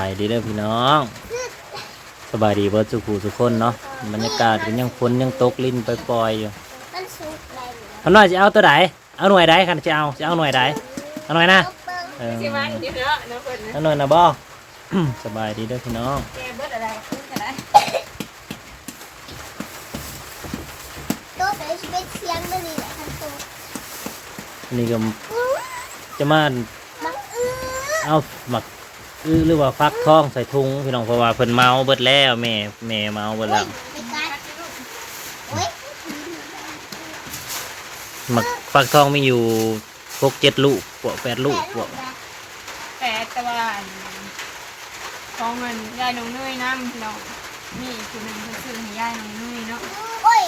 ສະບາຍດີເດີພີ່ນ້ອງ ສະບາຍດີເບິດສູ່ຜູ້ສູ່ຄົນເນາະ. ບັນຍາກາດກໍຍັງ ຝົນຍັງຕົກລິນປ່ອຍໆຢູ່. ຄຳນ້ອຍຊິເອົາໂຕໃດ? ເອົາໜ່ວຍໃດ? ຄັນຊິເອົາ ຊິເອົາໜ່ວຍໃດ? ເອົາໜ່ວຍນະ? ເອີ ຊິວ່າຢູ່ເນາະ ເນາະເພິ່ນນະ ເອົາໜ່ວຍນະບໍ່? ສະບາຍດີເດີພີ່ນ້ອງ. ແກ່ເບິດອະໄລ ຄືກະໄດ້ ໂຕະເປັນສິບເອັດສຽງເລີຍນີ້ແຫຼະ ຄັນໂຕະ. ອັນນີ້ກໍຈະມາ ໝາກອຶ ເອົາໝາກອຶ ຫຼືວ່າຟັກທອງໃສ່ຖົງພີ່ນ້ອງ ເພາະວ່າເພິ່ນເໝົາເບິດແລ້ວ ແມ່ ແມ່ເໝົາເບິດແລ້ວ. ໂອ້ຍ ໝາກຟັກທອງມີຢູ່ຫົກເຈັດລູກ ພວກແປດລູກ ພວກ ແປດ ແຕ່ວ່າອັນ ຂອງອັນຍາຍນ້ອງເນີຍນຳພີ່ນ້ອງ ມີອີກຜູ້ໜຶ່ງເພິ່ນຊື້ໃຫ້ຍາຍນ້ອງເນີຍເນາະ. ໂອ້ຍ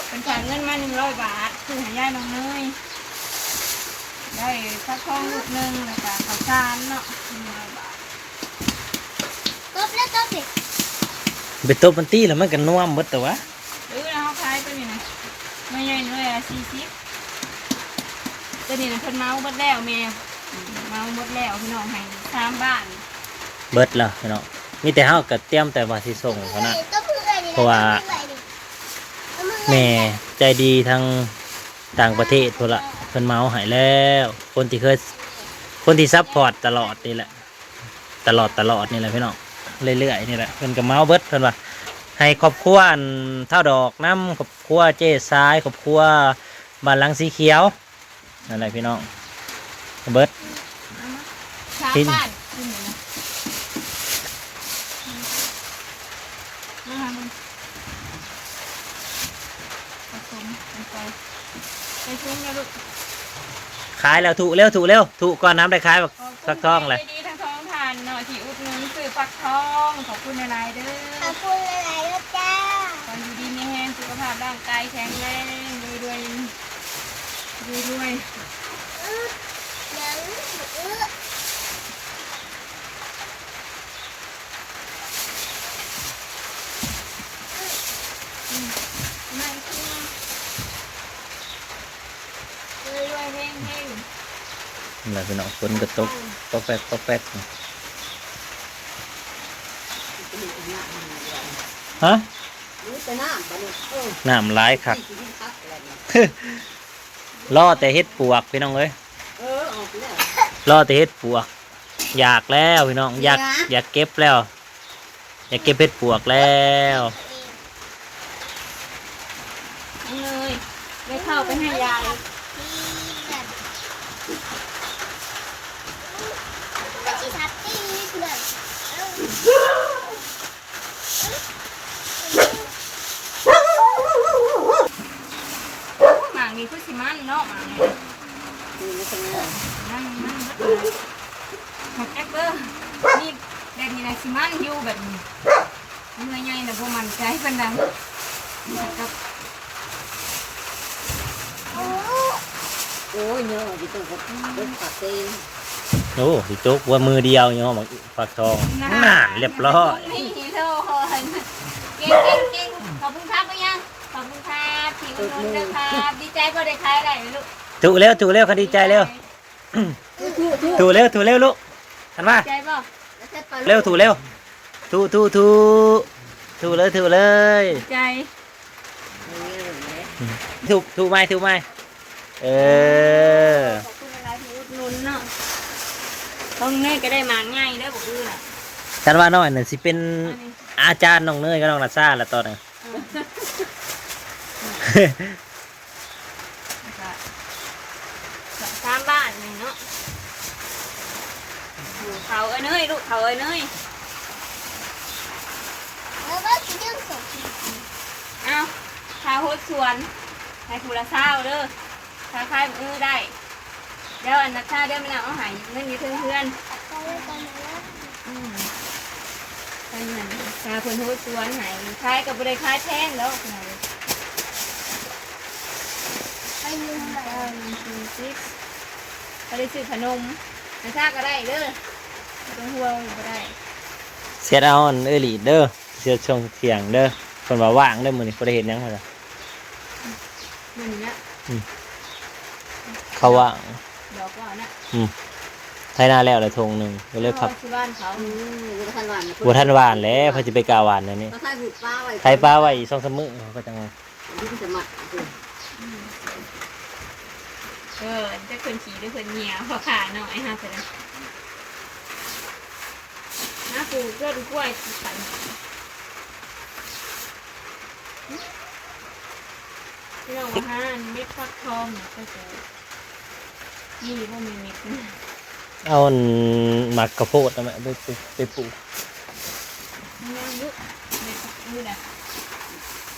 ເພິ່ນຝາກເງິນມາໜຶ່ງຮ້ອຍບາດ ຊື້ໃຫ້ຍາຍນ້ອງເນີຍ ໄດ້ຟັກທອງລູກໜຶ່ງ ແລ້ວກະເຂົ້າສານເນາະ ໜຶ່ງຮ້ອຍບາດ. ຕົບແລ້ວຕົບອີກ ໄປຕົບມັນຕິ ແລ້ວມັນກໍນວມເບິດແຕ່ວ່າ. ເອີ ເຮົາຂາຍຕົວນີ້ນະ ໜ່ວຍໃຫຍ່ໜ່ວຍລະສີ່ສິບ ຕົວນີ້ນະເພິ່ນເໝົາເບິດແລ້ວ ແມ່ເໝົາເບິດແລ້ວພີ່ນ້ອງ ໃຫ້ສາມບ້ານ ເບິດແລ້ວພີ່ນ້ອງ. ມີແຕ່ເຮົາກໍຕຽມແຕ່ວ່າຊິສົ່ງເທົ່ານັ້ນ ເພາະວ່າແມ່ໃຈດີທາງຕ່າງປະເທດພຸ້ນລະ ເພິ່ນເໝົາໃຫ້ແລ້ວ. ຄົນທີ່ເຄີຍ ຄົນທີ່ຊັບພອດຕະຫຼອດນີ້ແຫຼະ ຕະຫຼອດ ຕະຫຼອດນີ້ແຫຼະພີ່ນ້ອງ ເລື້ອຍໆນີ້ແຫຼະ ເພິ່ນກໍເໝົາເບິດ. ເພິ່ນວ່າໃຫ້ຄອບຄົວອັນທ້າວດອກນຳ ຄອບຄົວເຈ້ຊາຍ ຄອບຄົວບ້ານຫຼັງສີຂຽວ ນັ້ນແຫຼະພີ່ນ້ອງ ເບິດ ສາມບ້ານ ກິນຢູ່ນະ ມາຫາເບິ່ງ ປະສົມກັນໄປ ໃສ່ຖົງແລ້ວລູກ ຂາຍແລ້ວ ທຸເລັວ ທຸເລັວ ທຸກ່ອນນຳ ໄດ້ຂາຍບັກ ຂອບຄຸນ ຟັກທອງແຫຼະ ໃຈດີທັງສອງທ່ານເນາະ ທີ່ອຸດໜູນຊື້ຟັກທອງ ຂອບຄຸນຫຼາຍໆເດີ ຂອບຄຸນຫຼາຍໆເດີຈ້າ. ຂໍຢູ່ດີມີແຮງ ສຸຂະພາບຮ່າງກາຍແຂງແຮງ ລວຍໆ ລວຍໆ ອຶ ຫຍັງ ອຶ ອືມ ມາອີກທີໜຶ່ງ ລວຍໆ ເຮງໆ ນັ້ນແຫຼະພີ່ນ້ອງ ຝົນກໍຕົກ ອືມ ຕອກແປກ ຕອກແປກ. ຮະ? ມີແຕ່ນ້ຳບາດນີ້ ເອີ ນ້ຳຫຼາຍຄັກ ລໍແຕ່ເຫັດປວກພີ່ນ້ອງເອີຍ ເອີ ອອກແລ້ວ ລໍແຕ່ເຫັດປວກ ຢາກແລ້ວພີ່ນ້ອງ ຢາກ ຢາກເກັບແລ້ວ ຢາກເກັບເຫັດປວກແລ້ວ. ເອີຍ ໄດ້ເຂົ້າໄປໃຫ້ຍາຍ ໝາກນີ້ຄືຊິມັນເນາະ ໝາກນີ້ ມັນ ມັນເບິດເລີຍ ໝາກແຈັກເບີ ນີ້ແບບນີ້ນະຊິມັນຢູ່ ແບບນີ້ ໜ່ວຍໃຫຍ່ນະບໍ່ໝັ້ນໃຈປານໃດ ກັບ ໂອ້ຍ ຍໍຢູ່ຕົງ ຕົກປາກເຊງ ໂອ້ ຊິຕົກວ່າມືດຽວຍໍໝາກ ຟັກທອງ ນັ້ນ ນັ້ນ ລຽບຮ້ອຍ ນີ້ໂລດ ເກັ່ງໆໆ ຂອບຄຸນຄັບ ບໍ່ຍັງ ຂອບຄຸນຄັບ ທີ່ອຸດໜູນເດີຄັບ ດີໃຈບໍ່ ໄດ້ຂາຍໄດ້ລູກ ຖືເລັວ ຖືເລັວ ຄັນດີໃຈເລັວ ຖືເລັວ ຖືເລັວລູກ ຄັນວ່າ ດີໃຈບໍ່ ເລັວ ຖືເລັວ ຖື ຖື ຖື ຖືເລີຍ ຖືເລີຍ ໃຈ ຖື ຖືໃໝ່ ຖືໃໝ່ ເອີ ຂອບຄຸນຫຼາຍໆທີ່ອຸດໜູນເນາະ ຂອງເນີຍກໍໄດ້ໝາກໃຫຍ່ເດີ ບໍ່ຄືນະ ຄັນວ່ານ້ອຍນັ້ນຊິເປັນ ອັນນີ້ ອາຈານນ້ອງເນີຍກັບນ້ອງນາຊາລະຕອນນີ້ ເອີ ສາມບ້ານນີ້ເນາະ ເຂົ້າເອີຍເນີຍ ລູກເຂົ້າເອີຍເນີຍ ເອົາ ຄ່າຫົດສວນ ໃຫ້ຜູ້ລະຊາວເດີ ຖ້າຂາຍມື້ໄດ້ ດຽວອັນນັດຊາ ດຽວແມ່ນາງເອົາໃຫ້ ເງິນຢູ່ເທິງເຮືອນ ອືມ ອັນນັ້ນ ຖ້າເພິ່ນໂຮດສວນໃຫ້ ຂາຍກໍບໍ່ໄດ້ຂາຍແພງດອກ ໄປໜຶ່ງ ເກົ້າ ໜຶ່ງ ສີ່ ສິບ ກໍໄດ້ຊື້ຂະໜົມ ໃຫ້ຊາກໍໄດ້ເດີ ບໍ່ຕ້ອງຫ່ວງ ບໍ່ໄດ້ ເຊັດເອົາອັນເອື້ອຍຫຼີດເດີ ເຊັດຊ່ວງທ່ຽງເດີ ເພິ່ນວ່າວ່າງເດີ ມື້ນີ້ບໍ່ໄດ້ເຮັດຫຍັງ ເພິ່ນວ່າ ມື້ນີ້ນະ ອືມ ເຂົາວ່າ ດອກວ່ານະ ອືມ ໄຖນາແລ້ວລະທົ່ງໜຶ່ງ ກໍເລີຍພັກ ເພາະວ່າຊິຫວ່ານເຂົາ ອືມ ບໍ່ທັນຫວ່ານ ບໍ່ທັນຫວ່ານແລ້ວ ເຂົາຊິໄປກ້າຫວ່ານແນວນີ້ ເຂົາໄຖປູກປາໄວ້ ໄຖປາໄວ້ອີກສອງສາມມື້ ເຂົາກໍຈັ່ງ ດິນສະໝັກ ເອີ ຈັກເພິ່ນຂີ້ຫຼືເພິ່ນເຫຍ ພໍ່ຄ້ານ້ອຍຫາໄປນະ ຫາປູກເຮືອນຄວາຍ ພີ່ນ້ອງວ່າຫາອັນເມັດຟັກທອງນະ ໄປປູກ ມີບໍ່ແມ່ນເມັດນະ? ເອົາອັນໝາກກະໂພດນັ້ນແຫຼະ ໄປ ໄປ ໄປປູກ ຍັງຢູ່ ເມັດຢູ່ນະ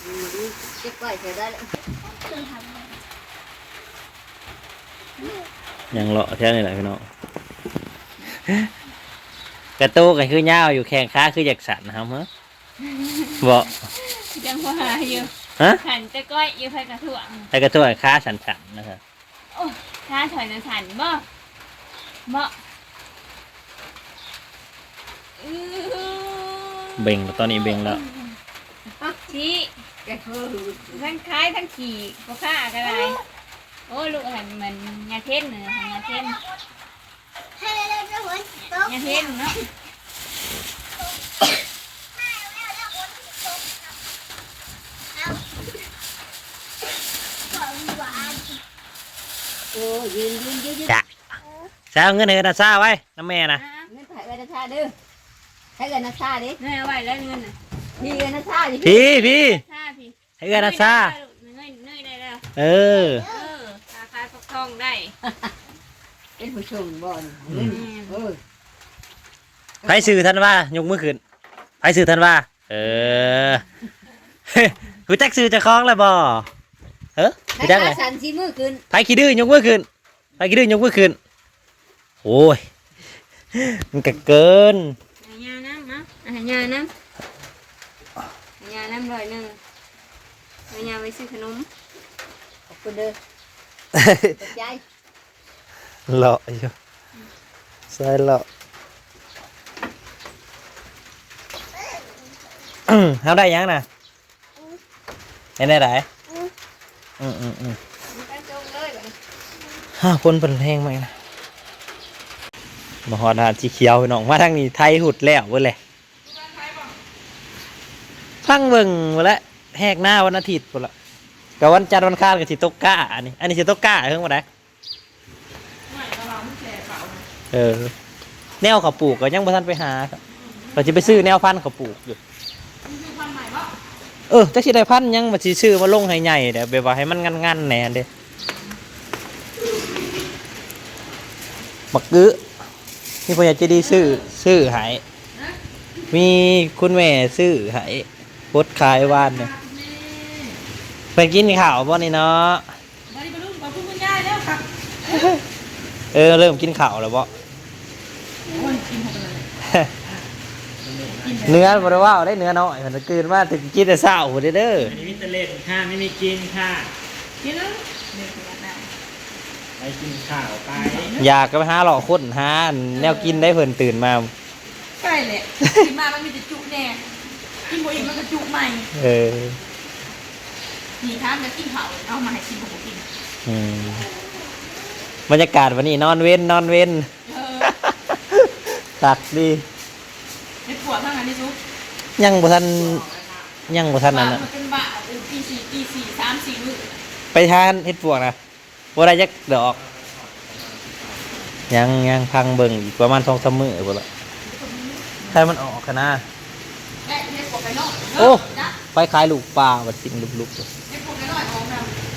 ອືມ ເກັບໄວ້ໃຊ້ໄດ້ແລ້ວ ຍັງເລາະແຖວນີ້ແຫຼະພີ່ນ້ອງ ກະໂຕກໍຄືຍາວຢູ່ ແຂ້ງຂາຄືຢາກສັ້ນນະ ເຮົາ ບໍ່ ຍັງວ່າຢູ່ ຮະ ສັ່ນຈະກ້ອຍຢູ່ ໃຜກະທ້ວງ ໃຜກະທ້ວງຂາສັ້ນໆ ນະ ໂອ້ ຂາຂ້ອຍນະສັ່ນບໍ່ ບໍ່ ອື ເບັ່ງແລ້ວ ຕອນນີ້ເບັ່ງແລ້ວ ຊີ້ ທັງຂາຍທັງຂີ້ ພໍ່ຄ້າກໍໄດ້ ໂອ້ ລູກຫັ້ນມັນຍາເພັນນະ ຍາເພັນ ຍາເພັນເນາະ ໂອ້ຍ ຢືນ ຢືນ ຢືນ ຢືນ ຈ້ະ ໃສ່ເອົາເງິນໃຫ້ເອື້ອຍນາຊາໄວ້ນຳແມ່ນະ ເງິນໃຫ້ເອື້ອຍນາຊາເດີ ໃຫ້ເອື້ອຍນາຊາເດ້ ເງິນເອົາໄວ້ແລ້ວເງິນນະ ພີ່ເອື້ອຍນາຊາຢູ່ ພີ່ ພີ່ ນາຊາ ພີ່ ໃຫ້ເອື້ອຍນາຊາ ເງີຍໄດ້ແລ້ວ ເອີ ເອີ ຄ້າຂາຍຟັກທອງໄດ້ ເປັນຜູ້ຊົງບໍ່ນີ້ ອືມ ເງິນ ເອີ ໃຜຊື່ທັນວາ ຍົກມືຂຶ້ນ ໃຜຊື່ທັນວາ ເອີ ຮູ້ຈັກຊື່ເຈົ້າຂອງແລ້ວບໍ່ ເອີ ຮູ້ຈັກແລ້ວ ໃຜຂາສັ່ນຊີ້ມືຂຶ້ນ ໃຜຂີ້ດື້ຍົກມືຂຶ້ນ ໃຜຂີ້ດື້ຍົກມືຂຶ້ນ ໂອ້ຍ ມັນກະເກີນ ໃຫ້ຍ່ານຳ ເອົາ ໃຫ້ຍ່ານຳ ໃຫ້ຍ່ານຳຮ້ອຍໜຶ່ງ ໃຫ້ຍ່າໄວ້ຊື້ຂະໜົມ ຂອບຄຸນເດີ ຂອບໃຈ ເລາະຢູ່ ສາຍເລາະ ເຮົາໄດ້ຫຍັງນະ? ເຮັດແນວໃດ? ອືມ ອືມໆໆ ໄປສົ່ງເລີຍບັດນີ້ ຮະ ຝົນເພິ່ນແຮງມາອີກນະ ມາຮອດຮ້ານສີຂຽວພີ່ນ້ອງ ມາທາງນີ້ໄຖຫຸດແລ້ວເບິດແຫຼະ ຟັງເບິ່ງພຸ້ນແຫຼະ ແຮກນາວັນອາທິດພຸ້ນລະ ກະວັນຈັນວັນຄານກະຊິຕົກກ້າ ອັນນີ້ ອັນນີ້ຊິຕົກກ້າເຖິງບໍ່ໄດ້? ເອີ ແນວເຂົາປູກກໍຍັງບໍ່ທັນໄປຫາ ກໍຊິໄປຊື້ແນວພັນເຂົາປູກຢູ່ ເອີ ຈັກຊິໄດ້ພັນຫຍັງ ວ່າຊິຊື້ມາລົງໃຫ້ໃຫຍ່ແດ່ ແບບວ່າໃຫ້ມັນງັນໆແດ່ເດ້ ບັກອຶ ມີຜູ້ໃຫຍ່ໃຈດີຊື້ ຊື້ໃຫ້ ມີຄຸນແມ່ຊື້ໃຫ້ ປົດຂາຍວານນີ້ ເພິ່ນກິນເຂົ້າບໍ່ນີ້ເນາະ? ບັດນີ້ປະລຸງ ຂອບຄຸນຄຸນຍາຍແລ້ວຄັບ ເອີ ເລີ່ມກິນເຂົ້າແລ້ວບໍ່? ໂອ້ຍ ກິນເຂົ້າໄປເລີຍ ເໜືອບໍ່ໄດ້ເວົ້າເດ້ ເໜືອນ້ອຍ ເພິ່ນຕື່ນມາແຕ່ກິນແຕ່ເຊົ້າພຸ້ນເດີ ອັນນີ້ມີແຕ່ເຫຼັ້ນຄ່ະ ໄມ່ມີກິນຄ່ະ ກິນແລ້ວ ໄປກິນເຂົ້າໄປ ຢາກກໍໄປຫາເລາະຄົ້ນຫາແນວກິນໄດ໋ ເພິ່ນຕື່ນມາ ໃຊ່ແຫຼະ ຕື່ນມາມັນມີແຕ່ຈຸແດ່ ກິນບໍ່ອີ່ມມັນກໍຈຸໃໝ່ ເອີ ນີ້ຖາມຢາກກິນເຂົ້າ ເອົາມາໃຫ້ກິນກໍບໍ່ກິນ ອືມ ບັນຍາກາດວັນນີ້ນອນເວັນ ນອນເວັນ ເອີ ຄັກດີ ເຮັດປວກທາງອັນນີ້ສຸ ຍັງບໍ່ທັນ ຍັງບໍ່ທັນອັນນັ້ນ ເປັນບ້າ ເປັນຕີສີ່ ຕີສີ່ ສາມສີ່ມື້ ໄປຫາເຮັດປວກນະ ບໍ່ໄດ້ຈັກດອກ ຍັງ ຍັງພັງເບິ່ງອີກປະມານສອງສາມມື້ພຸ້ນລະ ໃຫ້ມັນອອກຫັ້ນນາ ໂອ້ ໄປຂາຍລູກປາ ບັດສິ້ນລຸບ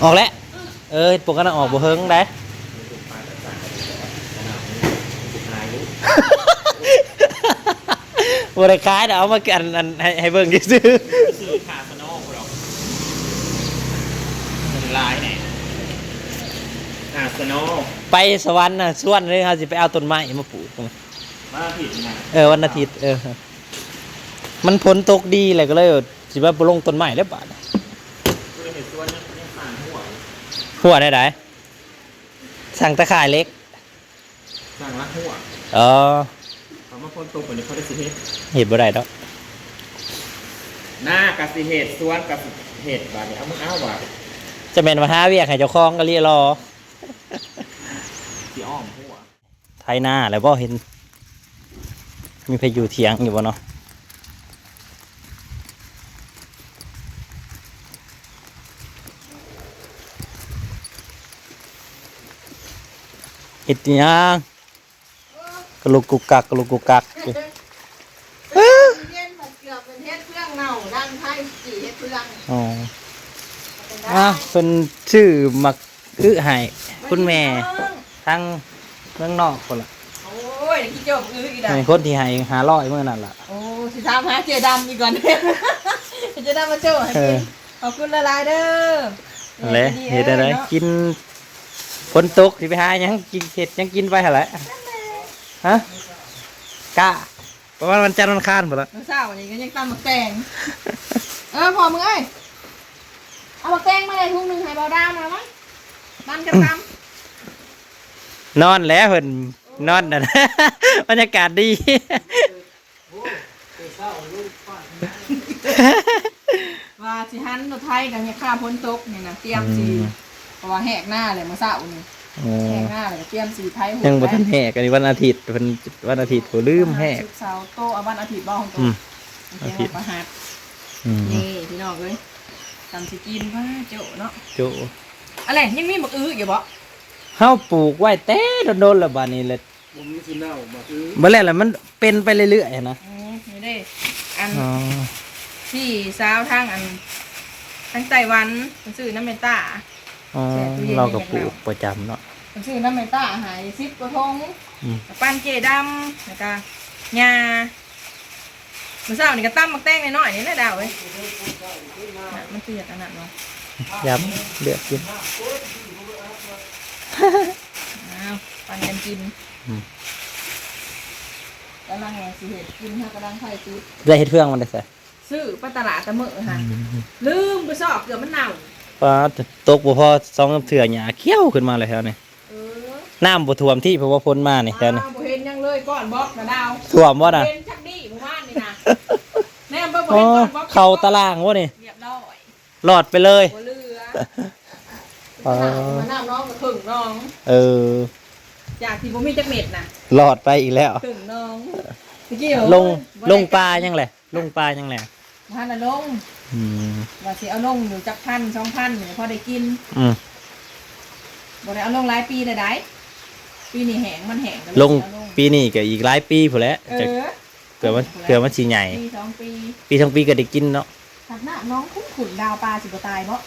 ໆ ອອກແລ້ວ ເອີ ເຮັດປົກກະນະອອກບໍ່ເຫິງໃດ ບໍ່ໄດ້ຂາຍດອກ ເອົາມາ ອັນ ອັນ ໃຫ້ ໃຫ້ເບິ່ງຊື່ໆ ຊື້ຂາສະໂນພຸ້ນດອກ ຫຼາຍແນ່ ຂາສະໂນ ໄປສະຫວັນນະ ຊວນເລີຍ ເຮົາຊິໄປເອົາຕົ້ນໄມ້ມາປູກ ວັນອາທິດນີ້ນະ ເອີ ວັນອາທິດ ເອີ ມັນຝົນຕົກດີແຫຼະ ກໍເລີຍຊິວ່າບໍ່ລົງຕົ້ນໄມ້ແລ້ວບາດນີ້ ເຮັດສວນຍັງ ຍັງສ້າງຮົ້ວ ຮົ້ວແນວໃດ? ສ້າງຕາຂ່າຍເຫຼັກ ສ້າງຫຼັກຮົ້ວ ເອີ ຖ້າມາຝົນຕົກບາດນີ້ ເຂົາໄດ້ຊິເຮັດ ເຮັດບໍ່ໄດ້ດອກ ນາກະຊິເຮັດ ສວນກະຊິເຮັດ ບາດນີ້ເອົາ ມຶງເອົາວ່າ ຈະແມ່ນວ່າຫາວຽກໃຫ້ເຈົ້າຂອງກະລີລໍ ຊິອ້ອມຮົ້ວ. ໄຖນາແລ້ວບໍ່? ເຫັນ ມີໃຜຢູ່ຖຽງຢູ່ບໍ່ເນາະ? ເຮັດຫຍັງ? ກະລຸກກຸກກັກ ກະລຸກກຸກກັກຢູ່. ເອີ ເຮັດເຟືອງເນາ ດັງໄຟ ຊິເຮັດເຟືອງ. ອໍ ອ່າ ເພິ່ນຊື້ໝາກອຶໃຫ້ຄຸນແມ່ ທາງເມືອງນອກພຸ້ນລະ. ໂອ້ຍ ຂີ້ໂຈກອຶອີກແລ້ວ ແມ່ນຄົນທີ່ໃຫ້ຫ້າຮ້ອຍມື້ນັ້ນລະ. ໂອ້ ຊິຖາມຫາເຈ້ດຳອີກກ່ອນ ເຈ້ດຳມາໂຈ້ໃຫ້ກິນ. ເອີ ຂອບຄຸນຫຼາຍໆເດີ. ຫັ້ນແຫຼະ ເຮັດແນວໃດ ເນາະ ກິນ ຝົນຕົກ ຊິໄປຫາຫຍັງກິນ ເຮັດຫຍັງກິນໄປຫັ້ນແຫຼະ. ຮະ ກະ ປະມານວັນຈັນວັນອັງຄານພຸ້ນລະ. ມື້ເຊົ້ານີ້ກໍຍັງຕຳໝາກແຕງ. ເອີ ພໍ່ມຶງເອີຍ ເອົາໝາກແຕງມາໃນຖົງໜຶ່ງໃຫ້ເບົາດາວນະ. ມາ ດຳກັນຕຳ. ນອນແລ້ວເພິ່ນ ນອນນັ້ນ ບັນຍາກາດດີ. ວ່າຊິຫັນລົດໄຖກັນ ຍາມຟ້າຝົນຕົກນີ້ນະ ຕຽມຊິ ອືມ ເພາະວ່າແຫກນາແລ້ວມື້ເຊົ້ານີ້. ອໍ ແຫກນາແລ້ວກໍຕຽມຊິໄຖຫູດ. ຍັງບໍ່ທັນແຫກ ອັນນີ້ວັນອາທິດ ເພິ່ນ ວັນອາທິດ ໂອ້ ລືມແຫກ. ສຸກເສົາ ໂຕ ອາ ວັນອາທິດບໍ່ຂອງໂຕ? ອືມ ວັນອາທິດ ປະຫັດ. ອືມ ນີ້ພີ່ນ້ອງເອີຍ ຕຳຊິກິນ ວ້າ ໂຈະເນາະ ໂຈະ. ອັນແຫຼະ ຍັງມີໝາກອຶຢູ່ບໍ່? ເຮົາປູກໄວ້ແຕ່ດົນໆແລ້ວ ບາດນີ້ແຫຼະ ບໍ່ມີຊິເນົ່າໝາກອຶ. ບໍ່ແລ້ວລະ ມັນເປັນໄປເລື້ອຍໆຫັ້ນນະ. ອືມ ນີ້ເດ້ ອັນ ອໍ ພີ່ສາວທາງ ອັນ ທາງໄຕ້ຫວັນ ເພິ່ນຊື້ນຳແມ່ຕາ. ອໍ ແຊ່ຕູ້ເຢັນ ລາວກໍປູກປະຈຳເນາະ ເພິ່ນຊື້ນຳແມ່ຕາໃຫ້ສິບກວ່າຖົງ. ອືມ ກະປັນເຈ້ດຳ ແລ້ວກະຍ່າ. ມື້ເຊົ້ານີ້ກໍຕຳໝາກແຕງນ້ອຍໆນີ້ແຫຼະດາວເອີຍ. ນະ ມັນຄືຢາກອັນນັ້ນເນາະ ຢາກເລືອກກິນ. ອ້າວ ປັນກັນກິນ. ອືມ ກຳລັງວ່າຊິເຮັດກິນ ເຮົາກຳລັງໄຟຕິດ. ໄດ້ເຮັດເຟືອງມັນໄດ້ໃສ? ຊື້ໄປຕະຫຼາດຕະມື້ຫັ້ນ. ອືມ ລືມໄປຊອກ ເກືອບມັນເນົ່າ. ປາດ ຕົກບໍ່ພໍສອງສາມເທື່ອ ຫຍ້າຂຽວຂຶ້ນມາເລີຍແຖວນີ້. ເອີ ນ້ຳບໍ່ຖ້ວມທີ່ ເພາະວ່າຝົນມານີ້ແຖວນີ້. ອ້າວ ບໍ່ເຫັນຫຍັງເລີຍ ກ້ອນບອກນະດາວ. ຖ້ວມບໍ່ນະ? ເຫັນຈັກດີ້ມື້ວານນີ້ນະ ແນມເບິ່ງບໍ່ເຫັນ ອໍ ກ້ອນບອກ. ເຂົ້າຕະລ່າງບໍ່ນີ້? ຮຽບຮ້ອຍ ລອດໄປເລີຍ ບໍ່ເຫຼືອ. ອໍ ນ້ຳໜອງກໍເຄິ່ງໜອງ. ເອີ ຈາກທີ່ບໍ່ມີຈັກເມັດນະ ລອດໄປອີກແລ້ວ ເຄິ່ງໜອງ. ຕະກີ້ ລົງ ໂອ້ຍ ລົງປ່າຫຍັງແຫຼະ? ລົງປ່າຫຍັງແຫຼະ? ບໍ່ທັນໄດ້ລົງ. ອືມ ວ່າຊິເອົາລົງຢູ່ຈັກພັນສອງພັນນີ້ພໍໄດ້ກິນ. ອືມ ບໍ່ໄດ້ເອົາລົງຫຼາຍປີແລ້ວໃດ໋. ປີນີ້ແຫ້ງ ມັນແຫ້ງກໍເລີຍ ລົງ ຊິເອົາລົງ ປີນີ້ກໍອີກຫຼາຍປີພຸ້ນແຫຼະ. ເອີ ຈະ ເພື່ອມັນ ເພື່ອມັນຊິໃຫຍ່ ປີສອງປີ ປີສອງປີກໍໄດ້ກິນເນາະ. ຄັນນ້ຳໜອງຂຸ້ນໆ ດາວ ປາຊິບໍ່ຕາຍບໍ່?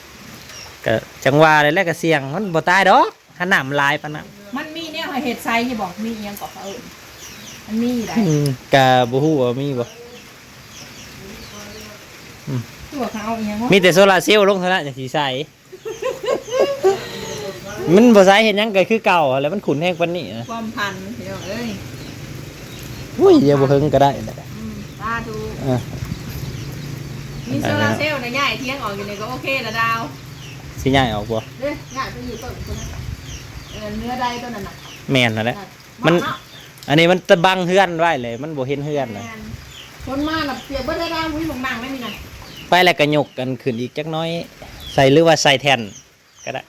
ກະຈັ່ງວ່າແຫຼະ ແລ້ວກະສ່ຽງ ມັນບໍ່ຕາຍດອກ ຄັນນ້ຳຫຼາຍປານນັ້ນ. ມັນມີແນວໃຫ້ເຮັດໃສ່ຢູ່ບໍ່? ມີອີ່ຫຍັງເກາະເຂົາເອີ້ນ ມັນມີໃດ໋. ອືມ ກະບໍ່ຮູ້ວ່າມີບໍ່. ອືມ ຄືວ່າເຂົາເອົາອີ່ຫຍັງ ມີແຕ່ໂຊລາເຊວລົງເທົ່ານັ້ນຈັ່ງຊິໃສ່. ມັນບໍ່ໃສ່ເຮັດຫຍັງກໍຄືເກົ່າຫັ້ນແຫຼະ ມັນຂຸ້ນແຮງປານນີ້ນະ. ຄວາມພັນ ພີ່ນ້ອງເອີຍ. ໂອ້ຍ ດຽວບໍ່ເຖິງກໍໄດ້ແຫຼະ. ອືມ ສາທຸ. ເອີ ມີໂຊລາເຊວນະ ຍ້າຍຖຽງອອກຢູ່ນີ້ກໍໂອເຄລະດາວ. ຊິຍ້າຍອອກບໍ່? ເດ້ ຍ້າຍໄປຢູ່ຕົ້ນພຸ້ນນະ ເອີ ເໜືອໃດຕົ້ນນັ້ນນະ. ແມ່ນຫັ້ນແຫຼະ ມັນ ມັນເນາະ ອັນນີ້ມັນຕະບັງເຮືອນໄວ້ເລີຍ ມັນບໍ່ເຫັນເຮືອນນະ. ແມ່ນ ຝົນມາລະປຽກເບິດເລີຍດາວ. ບໍ່ມີໝ່ອງນັ່ງເລີຍນີ້ນະ. ໄປແລ້ວກໍຍົກກັນຂຶ້ນອີກຈັກໜ້ອຍ ໃສ່ ຫຼືວ່າໃສ່ແທ່ນກໍໄດ້.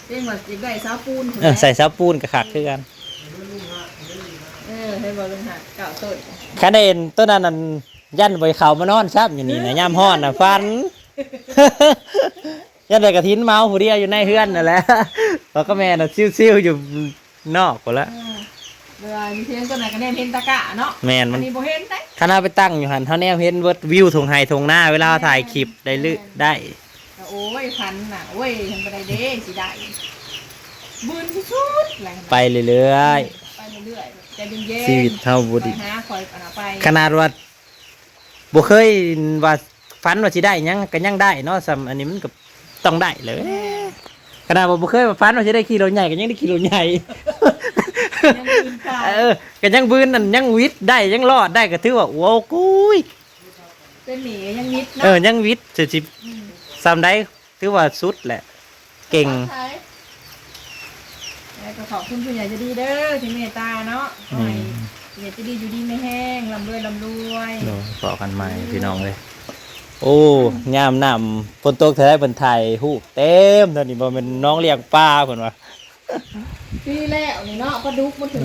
ເພງວ່າຢາກໄດ້ເສົາປູນພຸ້ນແຫຼະ. ເອີ ໃສ່ເສົາປູນກໍຄັກຄືກັນ. ເອີ ເຫັນບໍ່ ລຸງຫາດເກົ້າຕົ້ນ. ຄັນເຫັນຕົ້ນນັ້ນນັ້ນ ຢ້ານບໍ່ໄດ້ເຂົ້າມານອນຊ້ຳຢູ່ນີ້ນະ ຍາມຮ້ອນນະຝັນ. ຢ້ານໄດ້ກະຖິນເມົາຜູ້ດຽວຢູ່ໃນເຮືອນນັ້ນແຫຼະ ເພາະກະແມ່ນະຊິວໆຢູ່ນອກພຸ້ນລະ. ເອີ ແຕ່ວ່າຢູ່ເທິງຕົ້ນນັ້ນກະແນມເຫັນຕາກ້າເນາະ. ແມ່ນ ອັນນີ້ບໍ່ເຫັນເດ້. ຄັນເຮົາໄປຕັ້ງຢູ່ຫັ້ນ ເຮົາແນມເຫັນເບິດວິວທົ່ງໄຮ່ທົ່ງນາ ເວລາເຮົາຖ່າຍຄລິບໄດ້ ໄດ້. ໂອ້ຍ ຝັນນະ ໂອ້ຍ ເຫັນບໍ່ໄດ້ເດ້ ຊິໄດ້ ບືນສຸດໆແຫຼະ. ໄປເລື້ອຍໆ ໄປເລື້ອຍໆ ໃຈເຢັນໆ. ຊີວິດເຮົາບໍ່ໄດ້ ໄປຫາຂ້ອຍ ອັນນະ ໄປ ຂະໜາດວ່າບໍ່ເຄີຍວ່າຝັນວ່າຊິໄດ້ຫຍັງກໍຍັງໄດ້ເນາະ ສ່ຳອັນນີ້ມັນກໍຕ້ອງໄດ້ແຫຼະ. ແມ່ນ ຂະໜາດວ່າບໍ່ເຄີຍວ່າຝັນວ່າຊິໄດ້ຂີ່ລົດໃຫຍ່ກໍຍັງໄດ້ຂີ່ລົດໃຫຍ່. ຍັງບືນໄປ ເອີ ກໍຍັງບືນນັ້ນ ຍັງຫວິດໄດ້ ຍັງລອດໄດ້ ກໍຖືວ່າ ໂອ້ ກຸ້ຍ ເປັນໜີ້ຍັງຫວິດເນາະ. ເອີ ຍັງຫວິດ ຊິ ຊິ ອືມ ສ່ຳໃດຖືວ່າສຸດແຫຼະ ເກັ່ງ. ແລ້ວກໍຂອບຄຸນຜູ້ໃຫຍ່ໃຈດີເດີທີ່ເມດຕາເນາະ. ອືມ ຂໍໃຫ້ຜູ້ໃຫຍ່ໃຈດີຢູ່ດີມີແຮງ ລ່ຳລວຍ ລ່ຳລວຍ. ໂດຍ ພໍ້ກັນໃໝ່ ອືມ ພີ່ນ້ອງເອີຍ. ໂອ້ ຍາມນ້ຳຝົນຕົກເທື່ອໃດເພິ່ນຖ່າຍຮູບເຕັມເທົ່ານີ້ ບໍ່ແມ່ນໜອງລ້ຽງປາເພິ່ນວ່າ. ປີແລ້ວນີ້ເນາະ ປາດຸກມັນຂຶ້ນ